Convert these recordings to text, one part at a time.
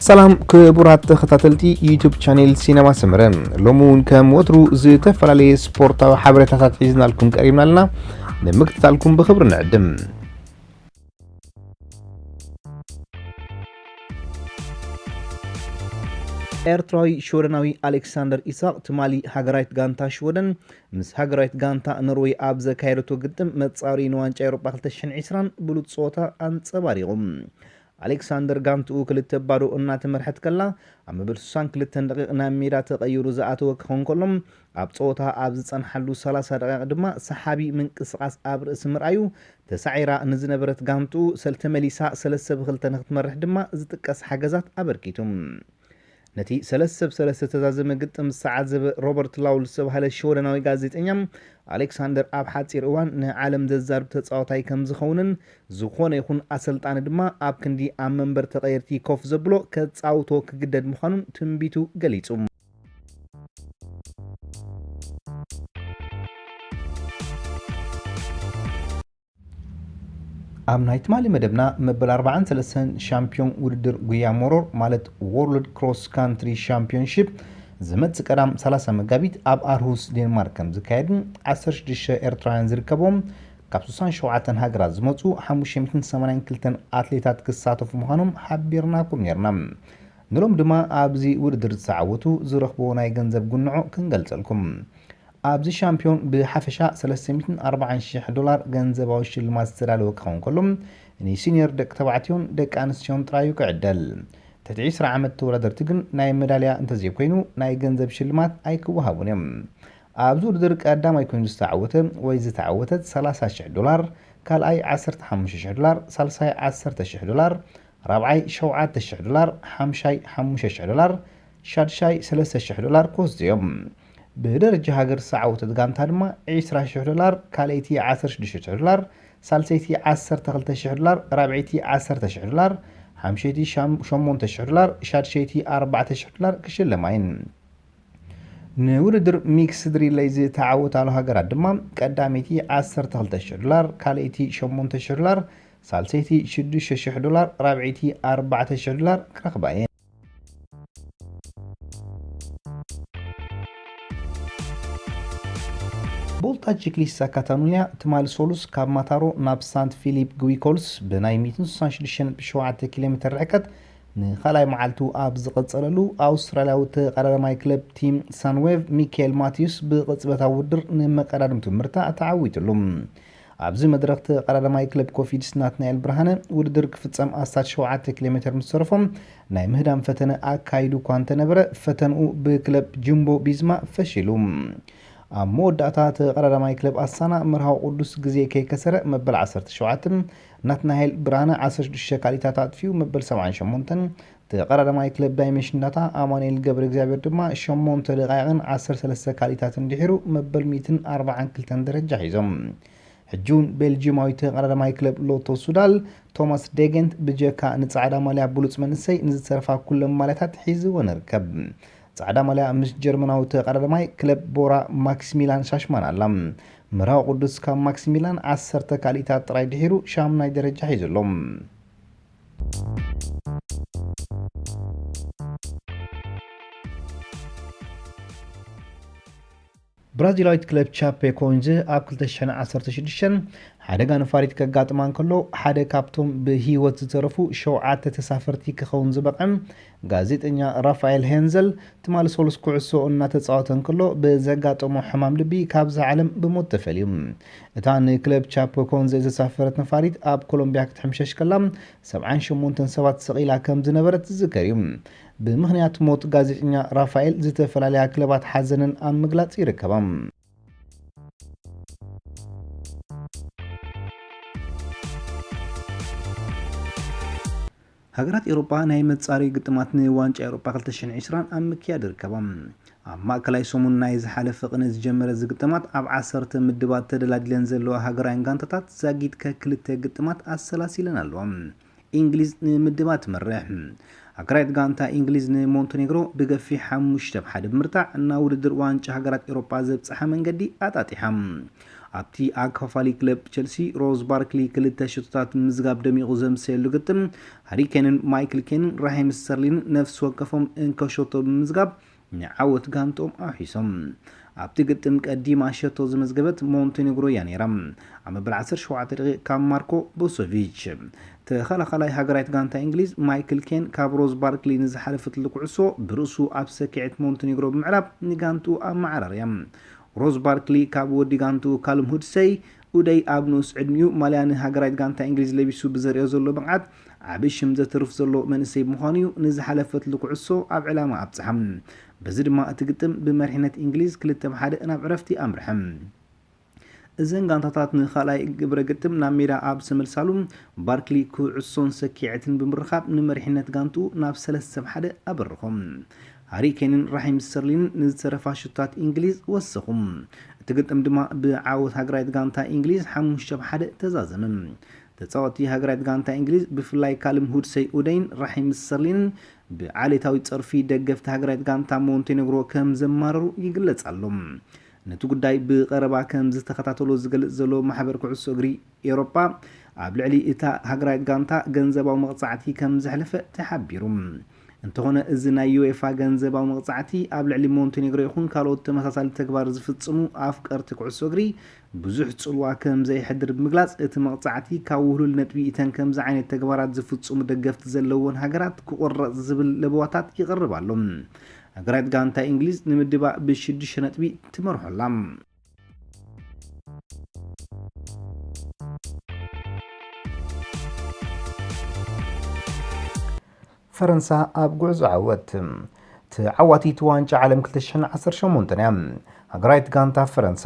ሰላም ክቡራት ተኸታተልቲ ዩቱብ ቻኔል ሲነማ ሰመረ፣ ሎሚ እውን ከም ወትሩ ዝተፈላለየ ስፖርታዊ ሓበሬታታት ሒዝናልኩም ቀሪብና ኣለና። ንምክትታልኩም ብኽብሪ ንዕድም። ኤርትራዊ ሽወደናዊ ኣሌክሳንደር ኢሳቕ ትማሊ ሃገራዊት ጋንታ ሽወደን ምስ ሃገራዊት ጋንታ ኖርወይ ኣብ ዘካየደቶ ግጥም መጻወሪ ንዋንጫ ኤውሮጳ ክልተ ሽሕን ዕስራን ብሉጽ ጸወታ ኣንጸባሪቑ። ኣሌክሳንደር ጋንትኡ ክልተ ባዶ እናተመርሐት ከላ ኣብ መበል ስሳን ክልተን ደቂቕ ናብ ሜዳ ተቐይሩ ዝኣተወ ክኸውን ከሎ ኣብ ጸወታ ኣብ ዝጸንሓሉ ሰላሳ ደቂቕ ድማ ሰሓቢ ምንቅስቓስ ኣብ ርእሲ ምርኣዩ ተሳዒራ ንዝነበረት ጋንትኡ ሰልተ መሊሳ ሰለስተ ብክልተ ንክትመርሕ ድማ ዝጥቀስ ሓገዛት ኣበርኪቱ። ነቲ ሰለስተ ብ ሰለስተ ዝተዛዘመ ግጥም ዝተዓዘበ ሮበርት ላውል ዝተባህለ ሽወደናዊ ጋዜጠኛ ኣሌክሳንደር ኣብ ሓጺር እዋን ንዓለም ዘዛርብ ተጻዋታይ ከም ዝኸውንን ዝኾነ ይኹን ኣሰልጣኒ ድማ ኣብ ክንዲ ኣብ መንበር ተቐየርቲ ኮፍ ዘብሎ ከጻውቶ ክግደድ ምዃኑን ትንቢቱ ገሊጹ። ኣብ ናይ ትማሊ መደብና መበል ኣርባዓን ሰለስተን ሻምፒዮን ውድድር ጉያ ሞሮር ማለት ወርልድ ክሮስ ካንትሪ ሻምፒዮንሺፕ ዝመጽእ ቀዳም ሰላሳ መጋቢት ኣብ ኣርሁስ ዴንማርክ ከም ዝካየድን ዓሰርተ ሽዱሽተ ኤርትራውያን ዝርከቦም ካብ ስሳን ሸውዓተን ሃገራት ዝመጹ ሓሙሽተ ሚእትን ሰማንያን ክልተን ኣትሌታት ክሳተፉ ምዃኖም ሓቢርናኩም ኔርና። ንሎም ድማ ኣብዚ ውድድር ዝተዓወቱ ዝረኽብዎ ናይ ገንዘብ ጉንዖ ክንገልጸልኩም። ኣብዚ ሻምፒዮን ብሓፈሻ ሰለስተ ሚእትን ኣርባዓን ሽሕ ዶላር ገንዘባዊ ሽልማት ዝተዳለወ ክኸውን ከሎ፣ ንሲኒየር ደቂ ተባዕትዮን ደቂ ኣንስትዮን ጥራዩ ክዕደል። ትሕቲ ዕስራ ዓመት ተወዳደርቲ ግን ናይ መዳልያ እንተዘይኮይኑ ናይ ገንዘብ ሽልማት ኣይክወሃቡን እዮም። ኣብዚ ውድድር ቀዳማይ ኮይኑ ዝተዓወተ ወይ ዝተዓወተት ሰላሳ ሽሕ ዶላር፣ ካልኣይ ዓሰርተ ሓሙሽተ ሽሕ ዶላር፣ ሳልሳይ ዓሰርተ ሽሕ ዶላር፣ ራብዓይ ሸውዓተ ሽሕ ዶላር፣ ሓምሻይ ሓሙሽተ ሽሕ ዶላር፣ ሻድሻይ ሰለስተ ሽሕ ዶላር ክወስዱ እዮም። ብደረጃ ሃገር ዝተዓወተት ጋንታ ድማ ዕስራ ሽሕ ዶላር፣ ካልኣይቲ ዓሰርተ ሽዱሽተ ሽሕ ዶላር፣ ሳልሰይቲ ዓሰርተ ክልተ ሽሕ ዶላር፣ ራብዐይቲ ዓሰርተ ሽሕ ዶላር፣ ሓምሸይቲ ሻም-፣ ሸሞንተ ሽሕ ዶላር፣ ሻድሸይቲ ኣርባዕተ ሽሕ ዶላር ክሽለማ እየን። ንውድድር ሚክስድ ሪለይ ዝተዓወታሉ ሃገራት ድማ ቀዳመይቲ ዓሰርተ ክልተ ሽሕ ዶላር፣ ካልኣይቲ ሸሞንተ ሽሕ ዶላር፣ ሳልሰይቲ ሽዱሽተ ሽሕ ዶላር፣ ራብዐይቲ ኣርባዕተ ሽሕ ዶላር ክረኽባ እየን። ቦልታ ቺክሊስታ ካታሉንያ ትማሊ ሶሉስ ካብ ማታሮ ናብ ሳንት ፊሊፕ ግዊኮልስ ብናይ ሚእትን ስሳን ሽዱሽተን ነጥቢ ሸውዓተ ኪሎ ሜትር ርሕቀት ንኻልኣይ መዓልቱ ኣብ ዝቐጸለሉ፣ ኣውስትራልያዊ ተቐዳዳማይ ክለብ ቲም ሳንዌቭ ሚካኤል ማቲዩስ ብቕጽበታዊ ውድድር ንመቐዳድምቱ ምርታዕ ተዓዊትሉ። ኣብዚ መድረኽ ተቐዳዳማይ ክለብ ኮፊድስ ናትናኤል ብርሃነ ውድድር ክፍጸም ኣስታት ሸውዓተ ኪሎ ሜትር ምስ ተረፎ ናይ ምህዳም ፈተነ ኣካይዱ እኳ እንተነበረ፣ ፈተንኡ ብክለብ ጅምቦ ቢዝማ ፈሺሉ። ኣብ መወዳእታ ተቐዳዳማይ ክለብ ኣሳና መርሃዊ ቅዱስ ግዜ ከይከሰረ መበል ዓሰርተ ሸውዓተ፣ ናትናኤል ብርሃነ ዓሰርተ ሽዱሽተ ካሊታት ኣጥፊኡ መበል ሰብዓን ሸሞንተን፣ ተቐዳዳማይ ክለብ ዳይሜንሽን ዳታ ኣማኑኤል ገብረ እግዚኣብሔር ድማ ሸሞንተ ደቃይቕን ዓሰርተ ሰለስተ ካሊታትን ድሒሩ መበል ሚእትን ኣርባዓን ክልተን ደረጃ ሒዞም። ሕጂ እውን ቤልጂማዊ ተቐዳዳማይ ክለብ ሎቶ ሱዳል ቶማስ ዴገንት ብጀካ ንጻዕዳ ማልያ ብሉጽ መንእሰይ ንዝተረፋ ኩለን ማልያታት ሒዝወን ይርከብ። ጻዕዳ ማልያ ምስ ጀርመናዊ ተቐዳዳማይ ክለብ ቦራ ማክሲሚላን ሻሽማን ኣላ። መርሃዊ ቅዱስ ካብ ማክሲሚላን ዓሰርተ ካልኢታት ጥራይ ድሒሩ ሻምናይ ደረጃ ሒዙ ኣሎ። ብራዚላዊት ክለብ ቻፔኮንዝ ኣብ ክልተ ሽሕን ዓሰርተ ሽዱሽተን ሓደጋ ነፋሪት ከጋጥማ እንከሎ፣ ሓደ ካብቶም ብህይወት ዝተረፉ ሸውዓተ ተሳፈርቲ ክኸውን ዝበቕዐ ጋዜጠኛ ራፋኤል ሄንዘል ትማሊ ሶሉስ ኩዕሶ እናተጻወተ እንከሎ ብዘጋጠሞ ሕማም ልቢ ካብዛ ዓለም ብሞት ተፈልዩ። እታ ንክለብ ቻፖ ኮንዘ ዝተሳፈረት ነፋሪት ኣብ ኮሎምቢያ ክትሕምሸሽ ከላ ሰብዓን ሸሞንተን ሰባት ሰቒላ ከም ዝነበረት ዝዝከር እዩ። ብምኽንያት ሞት ጋዜጠኛ ራፋኤል ዝተፈላለያ ክለባት ሓዘነን ኣብ ምግላጽ ይርከባ። ሃገራት ኤውሮጳ ናይ መጻረዪ ግጥማት ንዋንጫ ኤውሮጳ ክልተ ሽሕን ዕስራን ኣብ ምክያድ ይርከባ። ኣብ ማእከላይ ሰሙን ናይ ዝሓለፈ ቅነ ዝጀመረ እዚ ግጥማት ኣብ ዓሰርተ ምድባት ተደላዲለን ዘለዋ ሃገራውያን ጋንታታት ዛጊድከ ክልተ ግጥማት ኣሰላሲለን ኣለዋ። እንግሊዝ ንምድባ ትመርሕ። ሃገራዊት ጋንታ እንግሊዝ ንሞንቴኔግሮ ብገፊሕ ሓሙሽተ ብ ሓደ ብምርታዕ ናብ ውድድር ዋንጫ ሃገራት ኤውሮጳ ዘብጽሓ መንገዲ ኣጣጢሓ። ኣብቲ ኣካፋሊ ክለብ ቸልሲ ሮዝ ባርክሊ ክልተ ሸቶታት ምዝጋብ ደሚቑ ዘምሰየሉ ግጥም፣ ሃሪ ኬንን ማይክል ኬንን ራሂም ስተርሊንን ነፍሲ ወከፎም እንከ ሸቶ ብምምዝጋብ ንዓወት ጋንትኦም ኣውሒሶም። ኣብቲ ግጥም ቀዲማ ሸቶ ዝመዝገበት ሞንቴኔግሮ እያ ነይራ። ኣብ መበል ዓሰርተ ሸውዓተ ደቂቕ ካብ ማርኮ ቦሶቪች። ተኸላኻላይ ሃገራዊት ጋንታ እንግሊዝ ማይክል ኬን ካብ ሮዝ ባርክሊ ንዝሓለፈትሉ ኩዕሶ ብርእሱ ኣብ ሰኪዐት ሞንቴኔግሮ ብምዕራብ ንጋንትኡ ኣመዓራርያ። ሮዝ ባርክሊ ካብ ወዲ ጋንትኡ ካልም ሁድሰይ ኡደይ ኣብ ንኡስ ዕድሚኡ ማልያ ንሃገራዊት ጋንታ እንግሊዝ ለቢሱ ብዘርእዮ ዘሎ ብቕዓት ዓቢ ሽም ዘትርፍ ዘሎ መንእሰይ ብምዃኑ እዩ ንዝሓለፈትሉ ኩዕሶ ኣብ ዕላማ ኣብጽሓ። በዚ ድማ እቲ ግጥም ብመሪሕነት እንግሊዝ ክልተ ብ ሓደ ናብ ዕረፍቲ ኣምርሐ። እዘን ጋንታታት ንኻልኣይ ግብረ ግጥም ናብ ሜዳ ኣብ ዝተመልሳሉ፣ ባርክሊ ኩዕሶን ሰኪዐትን ብምርኻብ ንመሪሕነት ጋንትኡ ናብ ሰለስተ ብ ሓደ ኣበርኾም። ሃሪ ኬንን ራሂም ስተርሊንን ንዝተረፋ ሹታት እንግሊዝ ወሰኹ። እቲ ግጥም ድማ ብዓወት ሃገራዊት ጋንታ እንግሊዝ ሓሙሽተ ብ ሓደ ተዛዘመ። ተጻወትቲ ሃገራዊት ጋንታ እንግሊዝ ብፍላይ ካልም ሁድሰይ ኡደይን ራሂም ስተርሊንን ብዓሌታዊ ጸርፊ ደገፍቲ ሃገራዊት ጋንታ ሞንቴኔግሮ ከም ዘማረሩ ይግለጽ ኣሎ። ነቲ ጉዳይ ብቐረባ ከም ዝተኸታተሎ ዝገልጽ ዘሎ ማሕበር ኩዕሶ እግሪ ኤውሮጳ ኣብ ልዕሊ እታ ሃገራዊት ጋንታ ገንዘባዊ መቕጻዕቲ ከም ዘሕለፈ ተሓቢሩ። እንተኾነ እዚ ናይ ዩኤፋ ገንዘባዊ መቕጻዕቲ ኣብ ልዕሊ ሞንቴኔግሮ ይኹን ካልኦት ተመሳሳሊ ተግባር ዝፍጽሙ ኣፍቀርቲ ኩዕሶ እግሪ ብዙሕ ጽልዋ ከም ዘየሕድር ብምግላጽ፣ እቲ መቕጻዕቲ ካብ ውህሉል ነጥቢ እተን ከምዚ ዓይነት ተግባራት ዝፍጽሙ ደገፍቲ ዘለወን ሃገራት ክቑረጽ ዝብል ለበዋታት ይቐርብ ኣሎ። ሃገራዊት ጋንታ እንግሊዝ ንምድባ ብሽዱሽተ ነጥቢ ትመርሖ ኣላ። ፈረንሳ ኣብ ጉዕዞ ዓወት። ተዓዋቲት ዋንጫ ዓለም ክልተ ሽሕን ዓሰርተ ሸሞንተን እያ ሃገራዊት ጋንታ ፈረንሳ።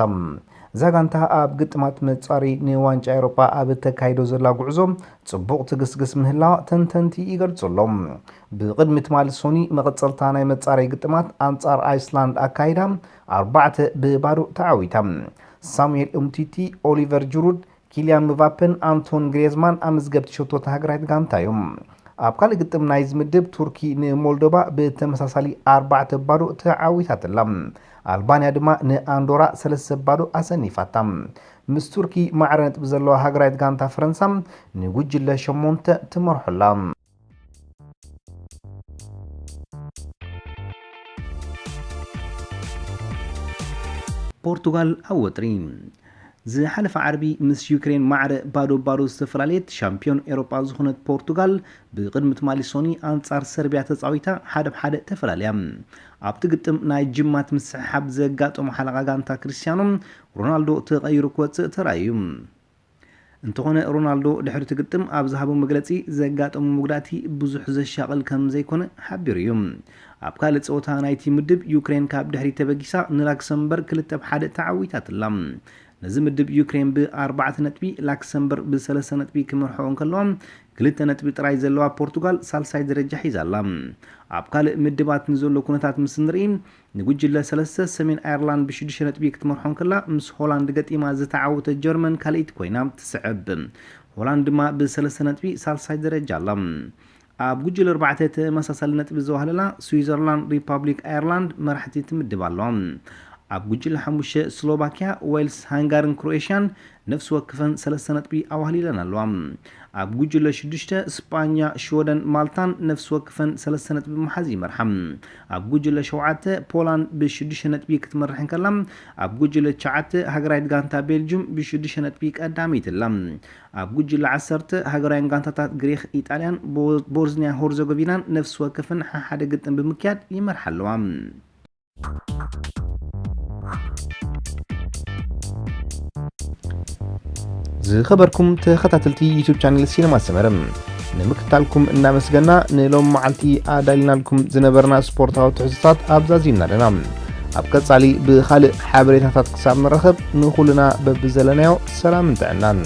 እዛ ጋንታ ኣብ ግጥማት መጻሪ ንዋንጫ ኤውሮጳ ኣብ እተካይዶ ዘላ ጉዕዞ ጽቡቕ ትግስግስ ምህላዋ ተንተንቲ ይገልጹ ኣለዉ። ብቕድሚ ትማሊ ሶኒ መቐጸልታ ናይ መጻረይ ግጥማት ኣንጻር ኣይስላንድ ኣካይዳ ኣርባዕተ ብባዶ ተዓዊታ። ሳሙኤል እምቲቲ፣ ኦሊቨር ጅሩድ፣ ኪልያን ምባፐን ኣንቶን ግሬዝማን ኣመዝገብቲ ሸቶታት ሃገራዊት ጋንታ እዮም። ኣብ ካልእ ግጥም ናይዚ ምድብ ቱርኪ ንሞልዶቫ ብተመሳሳሊ ኣርባዕተ ባዶ ተዓዊታትላ። ኣልባንያ ድማ ንኣንዶራ ሰለስተ ባዶ ኣሰኒፋታ። ምስ ቱርኪ ማዕረ ነጥቢ ዘለዋ ሃገራዊት ጋንታ ፈረንሳ ንጉጅለ ሸሞንተ ትመርሖላ። ፖርቱጋል ኣብ ወጥሪ። ዝሓለፈ ዓርቢ ምስ ዩክሬን ማዕረ ባዶ ባዶ ዝተፈላለየት ሻምፒዮን ኤውሮጳ ዝኾነት ፖርቱጋል ብቕድሚ ትማሊ ሶኒ ኣንጻር ሰርቢያ ተጻዊታ ሓደ ብ ሓደ ተፈላለያ። ኣብቲ ግጥም ናይ ጅማት ምስሕሓብ ዘጋጠሞ ሓለቓ ጋንታ ክርስቲያኖ ሮናልዶ ተቐይሩ ክወጽእ ተራእዩ። እንተኾነ ሮናልዶ ድሕሪ እቲ ግጥም ኣብ ዝሃቦ መግለጺ ዘጋጠሞ መጉዳእቲ ብዙሕ ዘሻቕል ከም ዘይኮነ ሓቢሩ እዩ። ኣብ ካልእ ጸወታ ናይቲ ምድብ ዩክሬን ካብ ድሕሪት ተበጊሳ ንላክሰምበርግ ክልተ ብ ሓደ ተዓዊታትላ። ነዚ ምድብ ዩክሬን ብኣርባዕተ ነጥቢ፣ ላክሰምበርግ ብሰለስተ ነጥቢ ክመርሕኦ እንከለዋ ክልተ ነጥቢ ጥራይ ዘለዋ ፖርቱጋል ሳልሳይ ደረጃ ሒዛ ኣላ። ኣብ ካልእ ምድባት ንዘሎ ኩነታት ምስ ንርኢ ንጉጅለ ሰለስተ ሰሜን ኣየርላንድ ብሽዱሽተ ነጥቢ ክትመርሖ እንከላ ምስ ሆላንድ ገጢማ ዝተዓወተት ጀርመን ካልኣይቲ ኮይና ትስዕብ። ሆላንድ ድማ ብሰለስተ ነጥቢ ሳልሳይ ደረጃ ኣላ። ኣብ ጉጅለ ኣርባዕተ ተመሳሳሊ ነጥቢ ዘዋህለላ ስዊዘርላንድ፣ ሪፓብሊክ ኣየርላንድ መራሕቲ ትምድብ ኣለዋ። ኣብ ጉጅለ ሓሙሽተ ስሎቫኪያ፣ ዌልስ፣ ሃንጋርን ክሮኤሽያን ነፍሲ ወከፈን ሰለስተ ነጥቢ ኣዋህሊለን ኣለዋ። ኣብ ጉጅለ ሽዱሽተ ስጳኛ፣ ሽወደን፣ ማልታን ነፍሲ ወከፈን ሰለስተ ነጥቢ ብምሓዝ ይመርሓ። ኣብ ጉጅለ ሸውዓተ ፖላንድ ብሽዱሽተ ነጥቢ ክትመርሕ እንከላ፣ ኣብ ጉጅለ ትሽዓተ ሃገራዊት ጋንታ ቤልጅም ብሽዱሽተ ነጥቢ ቀዳመይቲ ኣላ። ኣብ ጉጅለ ዓሰርተ ሃገራውያን ጋንታታት ግሪኽ፣ ኢጣልያን ቦ-፣ ቦዝኒያ ሆርዘጎቪናን ነፍሲ ወከፈን ሓሓደ ግጥም ብምክያድ ይመርሓ ኣለዋ። ዝኸበርኩም ተኸታተልቲ ዩቱብ ቻነል ሲነማ ሰመረ፣ ንምክትታልኩም እናመስገና ንሎም መዓልቲ ኣዳሊናልኩም ዝነበርና ስፖርታዊ ትሕዝቶታት ኣብዛዚምና ኣለና። ኣብ ቀጻሊ ብኻልእ ሓበሬታታት ክሳብ ንረኸብ ንኹልና በብዘለናዮ ሰላምን ጥዕናን።